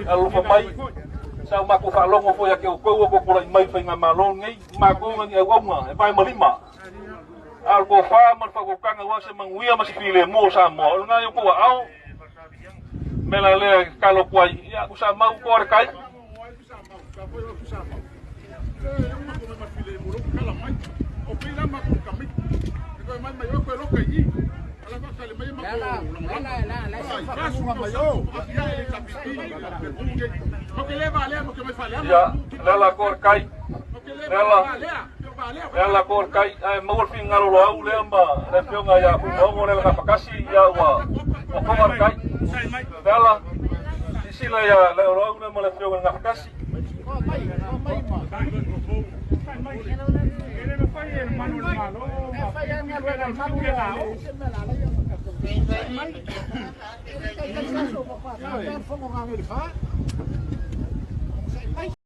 Alolofa mai, sa o matou faalogo foi ia te outou ua outou tulai mai i le faigamalo lenei, o matou na ni auauna e vae ma lima. A o le tofa ma le faautautaga aua se manuia ma se filemu o Samoa, o lena i outou aao. O le mea la lea e tatalo atu ai, ia Tuisamau, toa le tai. Ia, Leala toa le tai. Leala, Leala toa le tai. Ae maua le finagalo o Loau lea ma le afioga ia Fuimaono lea le gafatasi, ia ua toa le tai. Leala, silasila ia Loau lea ma le afioga i le gafatasi.